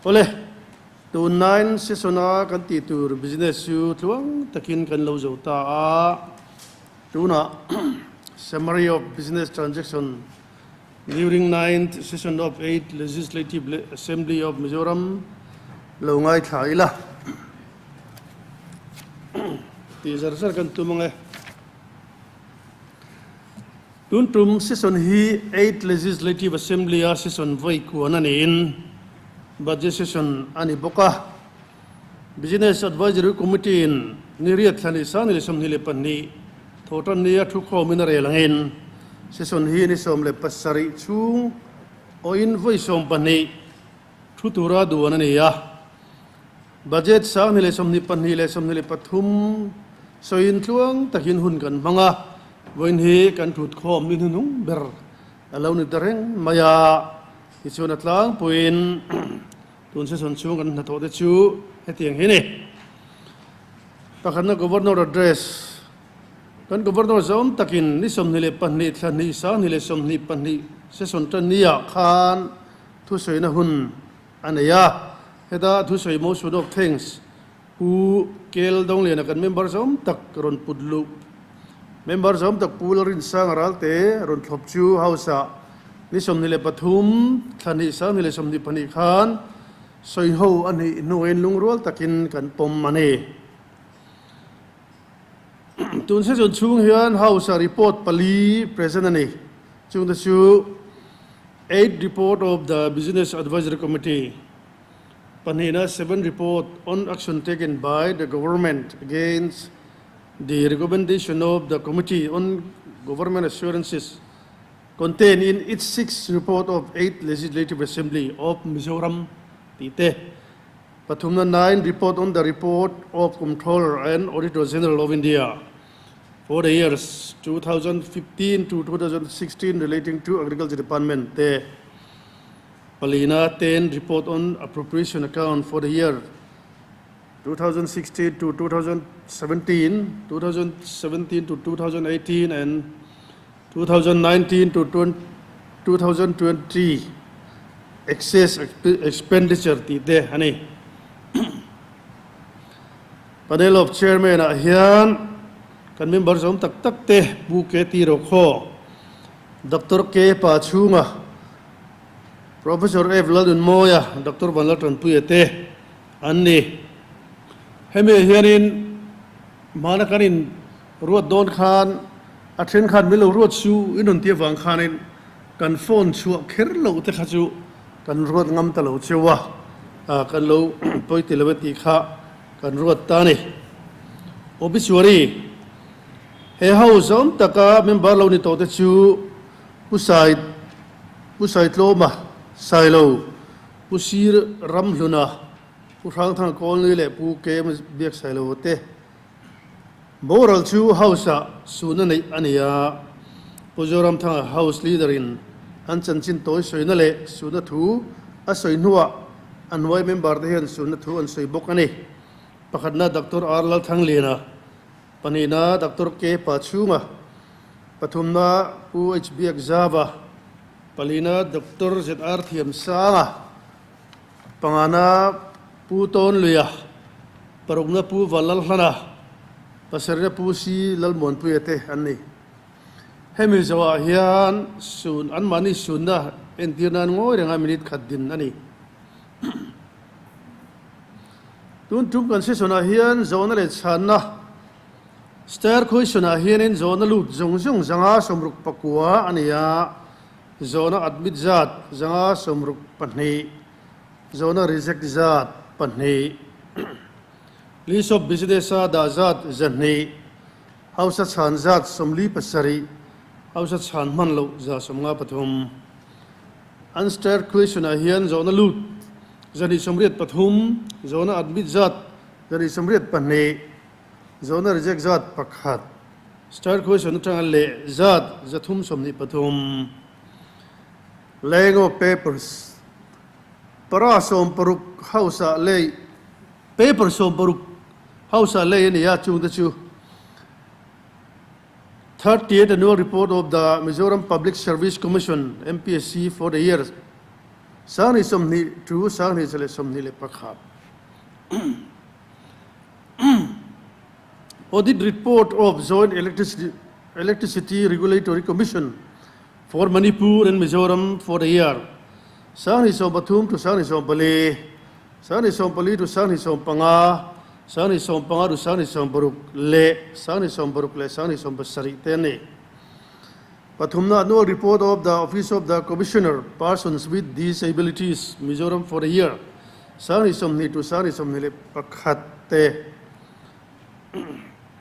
Awle, tun nine session a kan tih tur business chu tluang takin kan lo zo ta a, tunah summary of business transaction during ninth session of eighth Legislative Assembly of Mizoram lo ngaithla ila tih zar zar kan tum ang e. Tun tum session hi Eighth Legislative Assembly-a session vawi kuan a niin Budget session a ni bawk a. Business Advisory Committee-in ni riat thla ni sang ni leh 22 thawhtan nia thukhawmin a rel angin session hi ni 17 chhung awhin vawi 12 thu tura duan a ni a. Budget 2022 leh 23 sawiin tluang takin hun kan hmang a, vawiin hi kan thutkhawm ni hnuhnung ber a lo ni ta reng mai a, tichuan a tlangpuiin tun session chhung kan hnathawh te chu hetiang hi a ni. Pakhatna Governor Address, Kan Governor zawm takin ni 22 thla hnih 2022 session tan niah khan thusawina hun a nei a, heta thusawi motion of thanks Pu Kel Dongliana kan member zawm tak rawn put luh. Member zawm tak Pu Lalrinsanga Ralte rawn thlawp chu House-ah ni 23 thla hnih 2022 khan sawiho a nih hnuin lungrual takin kan pawm a ni. Tun session chhung hian House-ah report pali present a ni. Chungte chu Eight report of the Business Advisory Committee, pahnihna seven report on action taken by the government against the recommendation of the Committee on Government Assurances contained in its sixth report of Eighth Legislative Assembly of Mizoram tih te, pathumna nine report on the report of Comptroller and Auditor General of India for the years 2015 to 2016 relating to Agriculture Department te, palina 10 report on appropriation account for the year 2016 to 2017, 2017 to 2018 and 2019 to 2020 excess expenditure tih te a ni. Panel of Chairman ah hian kan member zawm tak tak te Pu KT Rokhaw, Doctor K Pa Chhunga, Professor F Lalnunmawia, Doctor Vanlaltanpuia te an ni. Hemi ah hianin hmana kan in ruat dawn khan a then khan min lo ruat su in rawn ti avang khanin kan phone chhuah kher loh te kha chu kan ruat ngam ta lo cheu a, kan lo pawi ti lo e tih kha kan ruat ta a ni. Obituary, He house awm taka member lo ni tawh te chu Pu Sai, Pu Saitlawma, Sailo, Pu Sir Ramhluna, Pu Hrangthanga Kawlnui leh Pu KM Biaksailo te. Boral chu House-ah suhna neih a ni a, Pu Zoramthanga House Leader-in an chanchin tawi sawina leh suhna thu a sawi hnuah a hnuai member-te hian suhna thu an sawi bawk a ni. Pakhatna Doctor R Lalthangliana, pahnihna Doctor K Pachhunga, pathumna Pu H Biakzava, palina Doctor ZR Thiamsanga, Pangana Pu Tawnluia, parukna Pu Vanlalhlana, pasarihna Pu Si Lalmuanpuia te an ni. Hemi zawhah hian sun anmahni sunna entir nan ngawi renga minute khat din a ni. Tun tum kan session-ah hian zawhna leh chhanna stair question-ah hianin zawhna lut zawng zawng zanga 69 a ni a. Zawhna admit zat 162, zawhna reject zat pahnih, list of business a dah zat 200, hausa chhan zat 47, hausa chhan hman loh 153. Unstarred question ah hian zawhna lut 283, zawhna admit zat 282, zawhna reject zat pakhat. Star question atanga leh zat 323. Laying of papers Para 60 house ah lei paper 60 house ah lei a ni a, chungte chu 38 Annual Report of the Mizoram Public Service Commission, MPSC, for the year. 20 to 2021. Audit report of Joint Electricity, Electricity Regulatory Commission for Manipur and Mizoram for the year 2023 to 2024, 2024 to 2025, 2025 to 2026 leh 2026 leh 2027 te a ni. Pathumna Annual Report of the Office of the Commissioner, Persons with Disabilities, Mizoram for the year 2020 to 2021 te.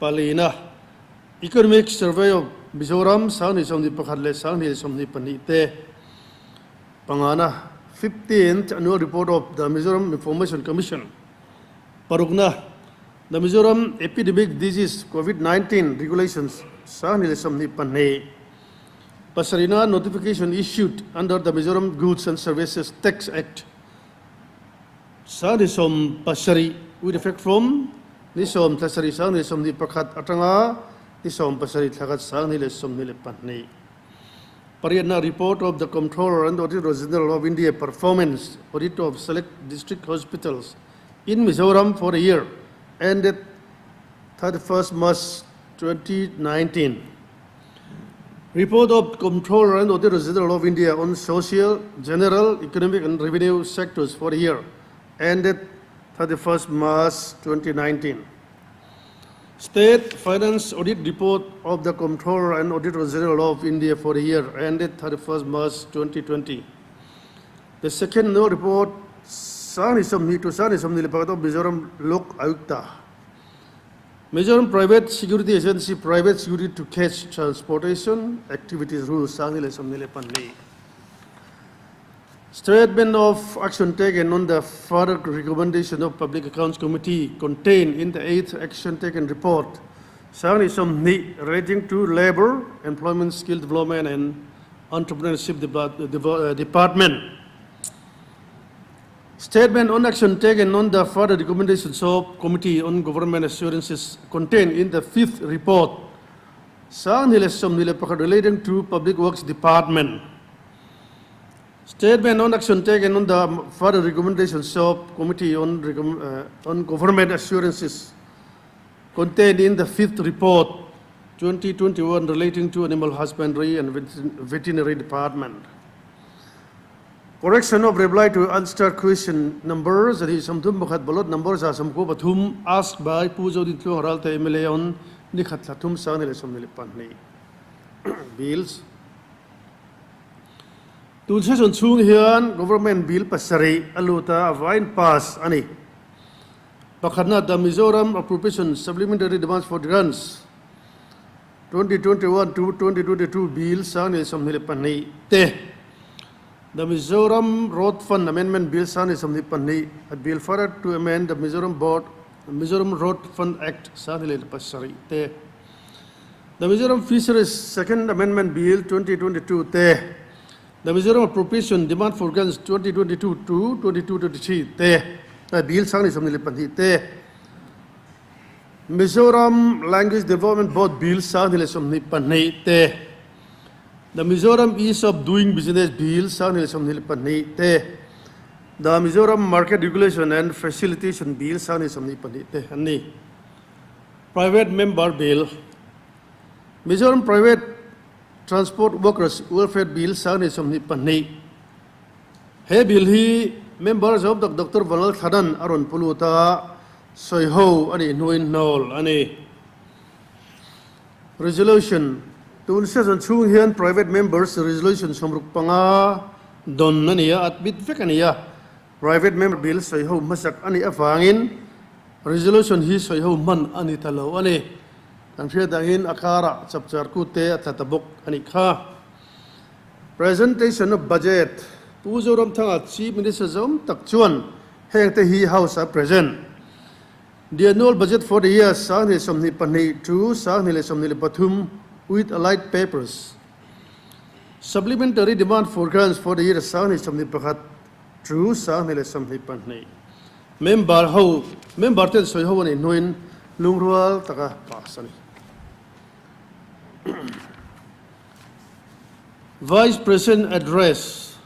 Palina Economic Survey of Mizoram 2021 leh 2022 te. Pangana 15th Annual Report of the Mizoram Information Commission. Parukna The Mizoram Epidemic Disease COVID-19 Regulations 2022. Pasarihna Notification issued under the Mizoram Goods and Services Tax Act 2070 with effect from ni 17 2021 atanga ni 17 thlakhat 2022. Pariatna Report of the Comptroller and Auditor General of India Performance Audit of Select District Hospitals in Mizoram for the year ended 31st March 2019. Report of Comptroller and Auditor General of India on Social, General, Economic and Revenue Sectors for the year ended 31st March 2019. State Finance Audit Report of the Comptroller and Auditor General of India for the year ended 31st March 2020. The second annual report 2020 to 2021 of Mizoram Lok Ayukta. Mizoram Private Security Agency Private Security to Catch Transportation Activities Rules 2022. Statement of action taken on the further recommendation of Public Accounts Committee contained in the 8th Action Taken Report 2020 relating to Labor, Employment, Skill Development and Entrepreneurship Department. Statement on action taken on the further recommendations of Committee on Government Assurances contained in the 5th report 2021 relating to Public Works Department. Statement on action taken on the further recommendations of Committee on, on Government Assurances contained in the 5th report 2021 relating to Animal Husbandry and Veterinary Department. Correction of reply to unstarred question number 131 ballot number 193 asked by Pu Zodintluanga Ralte MLA on ni khat thla thum 2022. Bills. Tun session chhung hian Government Bill pasarih a lut a, a vain pass a ni. Pakhatna The Mizoram Appropriation Supplementary Demands for Grants 2021 to 2022 Bill 2022 te, The Mizoram Road Fund Amendment Bill 2022, a bill further to amend the Mizoram Board Mizoram Road Fund Act 2007 te, The Mizoram Fisheries Second Amendment Bill 2022 te, The Mizoram Appropriation Demand for Grants 2022 to 2223 te, Bill 2022 te, Mizoram Language Development Board Bill 2022 te, The Mizoram Ease of Doing Business Bill 2022 te, The Mizoram Market Regulation and Facilitation Bill 2022 te an ni. Private Member Bill, Mizoram Private Transport Workers Welfare Bill 2022. He bill hi Member zawm tak Doctor Vanlal Thlanan a rawn pu lut a, sawi ho a nih hnuin hnawl a ni. Resolution, Tun session chhung hian Private Members Resolution 65 dawn a ni a, admit vek a ni a. Private Member Bill sawi ho hmasak a nih avangin Resolution hi sawi ho hman a ni ta lo a ni. Kan hriat angin a karah chapchar kute a tla ta bawk a nih kha. Presentation of Budget, Pu Zoramthanga Chief Minister zawm tak chuan hengte hi House a present. The annual budget for the year 2022 to 2023 with allied papers. Supplementary demand for grants for the year 2021 to 2022. Member ho, member ten sawi ho a nih hnuin lungrual taka pass a ni. Vice President Address.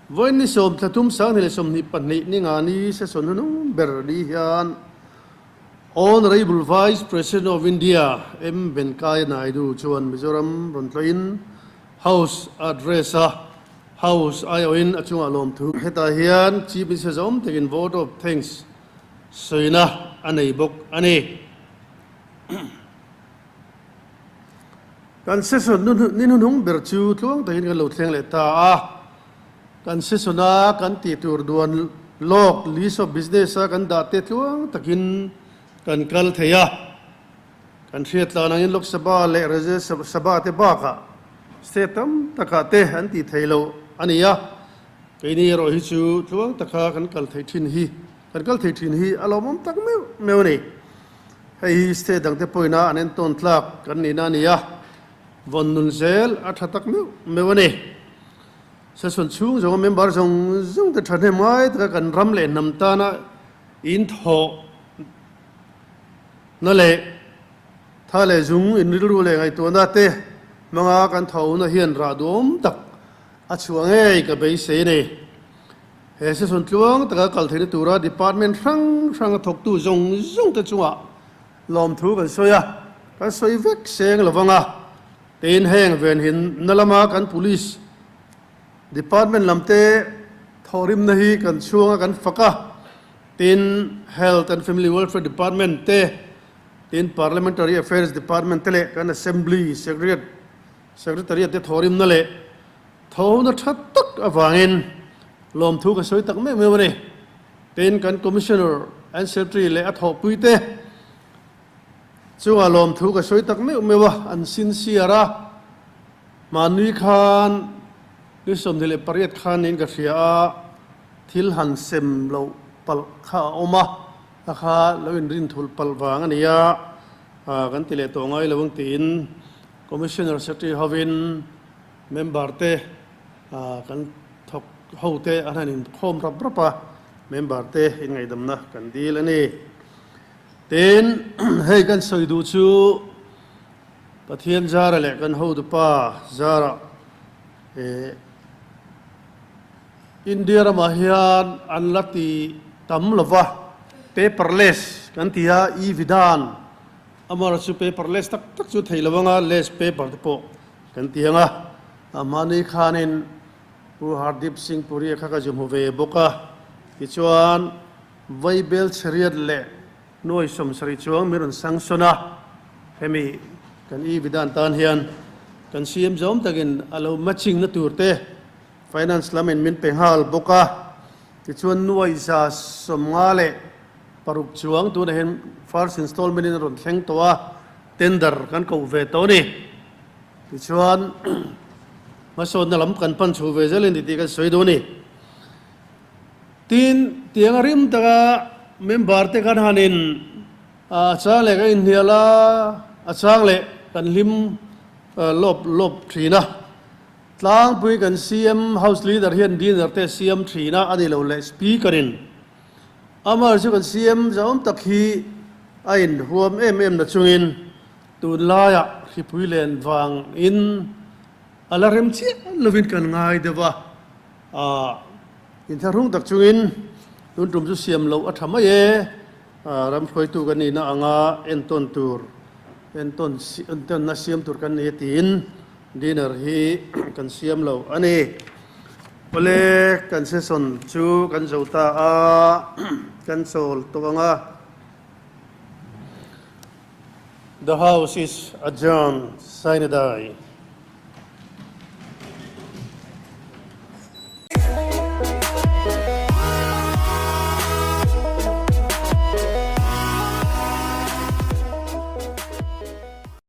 Vawiin ni 13 2022 ni nga ni session hnung ber ni hian Honourable Vice President of India M Venkaiah Naidu chuan Mizoram rawn tlawhin House address a House aiawhin a chungah lawmthu hetah hian Chief Minister zawm takin vote of thanks sawina a nei bawk a ni. Kan session ni hnuhnung ber chu tluang takin kan lo thleng leh ta a. Kan session a kan tih tur duan lawk list of business a kan dah te tluang takin kan kal thei a. Kan hriat tlan angin Lok Sabha leh Rajya Sabha te bakah state tam takah te an tih thei lo a ni a. Keini erawh hi chu tluang taka kan kal theih thin hi kan kal thei thin hi a lawmawm tak meuh meuh a ni. Hei hi state dangte pawina an entawn tlak kan nihna a ni a, vawn nun zel a tha tak meuh meuh a ni. Session chhung zawnga member zawng zawng te thahnem ngai taka kan ram leh hnam tana in thawh na leh tha leh zung in rilru leh ngaihtuahna te hmanga kan thawhna hian rah duhawm tak a chhuah ngei ka beisei a ni. He session tluang taka kal theihna tura department hrang hrang a thawktu zawng zawng te chungah lawmthu kan sawi a, kan sawi vek seng lo vang a, tin heng venhin na lama kan police department lam te thawhrimna hi kan chhuang a kan fak a, tin Health and Family Welfare Department te, tin Parliamentary Affairs Department te leh kan Assembly Secretariat Secretariat te thawhrimna leh Thawhna tha tak avangin lawmthu ka sawi tak meuh meuh a ni. Tin, kan Commissioner and Secretary leh a thawhpuite chungah lawmthu ka sawi tak meuh meuh a, an sincere a. Hmanni khan ni 28 khan niin ka hria a, thil han sem loh palh kha a awm a, a kha lo inrinthulh palh vang a ni a, kan ti leh tawh ngai lo ang tiin Commissioner Secretary hovin Member te kan thawk ho te an han inkhawm rap rap a, member te inngaihdamna kan dil a ni. Tin, hei kan sawi duh chu Pathian zara leh kan hotupa zara India ramah hian an la ti tam lo va, paperless kan ti a, e-Vidhan amaherawhchu chu paperless tak tak chu theih lo anga less paper te pawh Kan ti ang a, a hmani khanin Pu Hardeep Singh Puri a kha ka zu hmu ve bawk a, tichuan Vaibel chheriat leh nuai 70 chuang min rawn sanction a, hemi kan e-Vidhan tan hian kan CM zawm takin a lo matching na tur te Finance lamin min pe nghal bawk a, tichuan nuai 156 chuang tunah hian first installment in a rawn thleng tawh a, tender kan koh ve tawh a ni. Tichuan, hmasawnna lam kan pan chho ve zel a ni tih kan sawi dawn a ni. Tin, tiang a rim taka member te kan han in a chang leh kan inhnial a, a chang leh kan hlim lawp lawp thin a. Tlangpui kan CM House Leader hian dinner te a siam thin a, a ni lo leh Speaker in Amah chu kan CM zahawm tak hi a inhuam em em na chungin tunlaiah hripui len vangin a la rem chiah lovin kan ngai deuh a, aah inthlahrung tak chungin tun tum chu siam loh a tha mai e, ram hruaitu kan nihna anga entawn tur entawn entawnna siam tur kan ni e tiin dinner hi kan siam lo a ni. Awle kan session chu kan zo ta a, kan chawl tawh ang a. The house is adjourned, sine die.